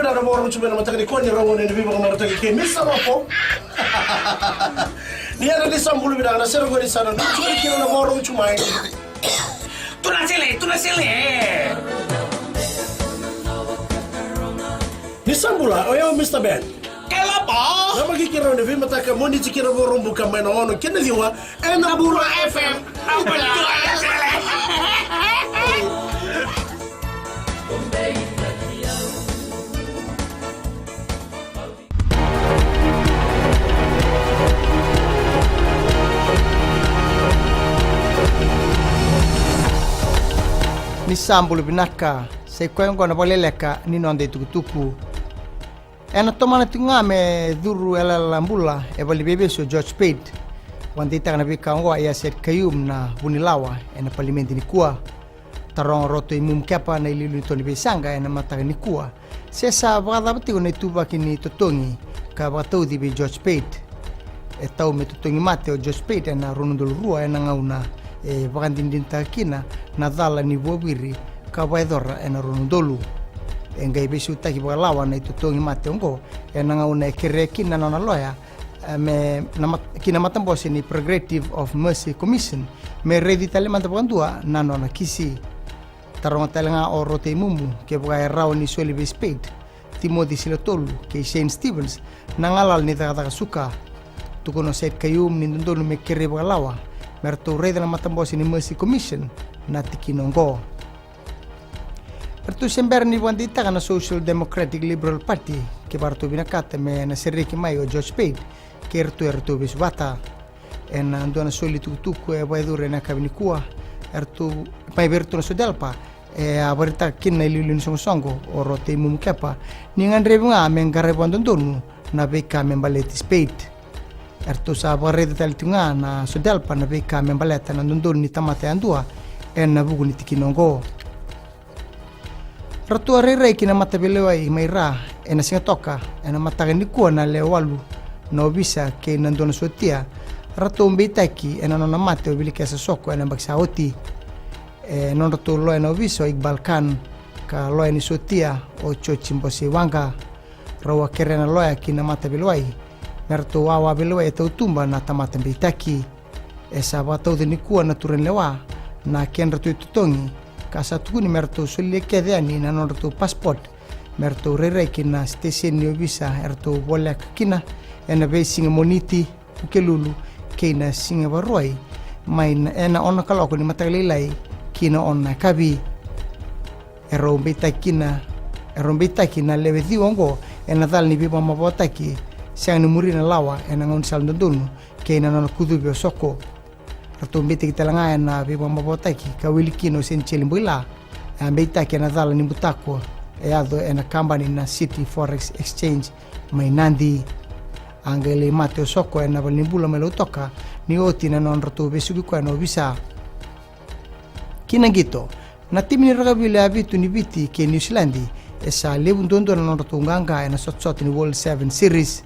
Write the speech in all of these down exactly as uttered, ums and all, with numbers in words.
Na Vakaraubuka mai na mataka nikua ni rogo ni veivakamarataki kei Misa Lopo. Ni yadra ni sa bula vinaka na sere qori sa na nuitaki kina na Vakaraubuka mai. Tuna sele, tuna sele. Ni sa bula, o yau Mista Ben. Kalaba. Na maki kira ni veimataka Moniti kina Vakaraubuka mai na ono kina ciwa. Ena Bula F M. Na Bula F M. Ni sa bula vinaka, sa i koya oqo na vakaleleka ni noda itukutuku. Ena tomana tiko ga me curu yalayala bula e valeniveivesu o George Speight. Vakadeitaka na veika oqo o Said Khaiyum na vunilawa ena palimedi nikua. Taroga o Roto Imumu Kepa na iliuliu ni to ni veisaqa ena mataka nikua se sa vakacava tiko na ituvaki ni totogi ka vakatauci vei George Speight. E tau me totogi mate o George Speight ena rua na udolu rua ena gauna e vakadinadinataka kina na cala ni vuaviri ka vakayacora ena rua na udolu. E qai veisautaki vakalawa na itotogi mate oqo ena gauna e kerea kina na nona loya, e, me na mat-, ki na matabose ni Progressive of Mercy Commission me raici tale mada vakadua na nona kisi. Taroga tale ga o Roto Imumu kevaka e rawa ni soli vei Speight, Timothy Silatolu kei Shane Stephens na galala ni cakacaka suka. Tukuna o Said Khaiyum ni dodonu me kerei vakalawa me ratou raica na matabose ni Mercy Commission na tikina oqo. Eratou se bera ni vakadeitaka na Social Democratic Liberal Party kevaka ratou vinakata me na sereki mai o George Speight kei ratou eratou vesu vata. Ena dua na soli tukutuku e vakayacori ena yakavi nikua, eratou, mai vei iratou na SODELPA, e a vakaraitaka kina na iliuliu ni soqosoqo o Roto Imumu Kepa ni gadrevi ga me qaravi vakadodonu na veika me baleti Speight. Eratou sa vakaraica tale tiko ga na SODELPA na veika me baleta na dodonu ni tamata yadua ena vuku ni tikina oqo. Ratou a rairai ki na mataveilewai mai Ra ena Sigatoka ena mataka nikua na lewe walu na ovisa kei na dua na sotia ratou beitaki ena nona mate o Vilikesa Soko ena yabaki sa oti. E nodratou loya na ovisa o Iqbal Khan ka loya ni sotia o Joji Bose Iwaqa. Rau a kerea na loya ki na mataveilewai me ratou wawa veilewai e tautuba na tamata beitaki. E sa vakatauca nikua na turaga ni lewa na kedratou itotogi ka sa tukuni me ratou solia kece yani na nodratou passport me ratou rairai ki na siteseni ni ovisa eratou voleka kina ena veisiga Moniti, Vukelulu kei na Siga Vakarauwai, mai na, ena ono na kaloko ni mataka lailai ki na ono na yakavi. Erau beitaki kina, erau beitaki na lewe ciwa oqo ena cala ni veivakamavoataki sega ni muria na lawa ena gaunisala dodonu kei na nona kucuvi o Soko. Ratou beitaki tale ga ena veivakamavoataki ka wili kina o Senicheli Boila, e a beitaki ena cala ni butako e yaco ena kabani na City Forex Exchange mai Nadi. A qai lai mate o Soko ena valenibula mai Lautoka ni oti na nodratou vesuki koya na ovisa. Ki na qito, na timi ni rakavi lewe vitu ni Viti kei Niusiladi e sa levu duadua na nodratou qaqa ena sotasota ni World Sevens Series.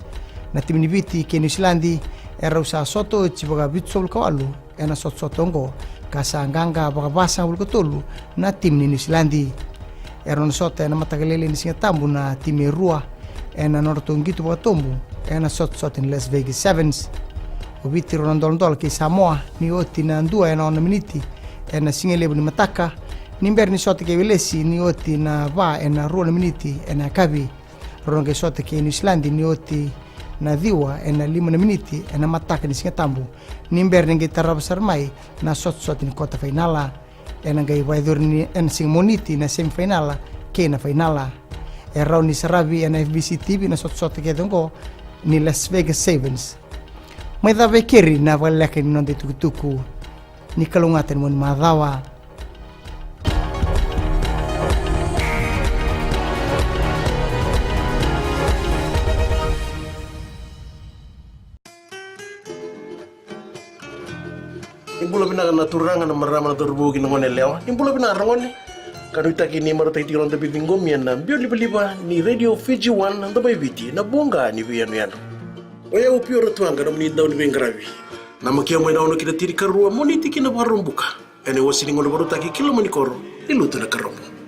Na timi ni Viti kei Niusiladi e rau sa sota oti vaka vitusagavulu ka walu ena sotasota oqo ka sa qaqa vaka vasagavulu ka tolu na timi ni Niusiladi. E rau na sota ena mataka lailai ni Sigatabu na timi e rua ena nodratou qito vakatobu ena sotasota ni Las Vegas Sevens. O Viti rau na doladola kei Samoa ni oti na dua ena ono na miniti ena sigalevu ni mataka, ni bera ni sota kei Welesi ni oti na va ena rua na miniti ena yakavi. Rau na qai sota kei Niusiladi ni oti na ciwa ena lima na miniti ena mataka ni Sigatabu, ni bera ni qai tarava sara mai na sotasota ni kota fainala. Ena qai vakayacori ni ena siga Moniti na semifainala kei na fainala. E rawa ni saravi ena F B C T V na sotasota kece oqo ni Las Vegas Sevens. Mai cava e keri na vakaleleka ni noda itukutuku. Ni kalougata ni moni macawa. Ni bula vinaka na turaga, na marama, na cauravou kei na gone yalewa. Ni bula vinaka ragone. Ka nuitaki ni marautaki tiko na noda veiciqomi ena biu livaliva ni Radio Fiji One, na Domo i Viti, na voqa ni veiyanuyanu. O yau Pio Ratuaqa, nomuni dau ni veiqaravi. Namaki au mai na ono ki na tinikarua Moniti ki na Vakaraubuka. Ena iwase ni gauna vakarautaki ki loma ni koro ni Lotu Nakarobo.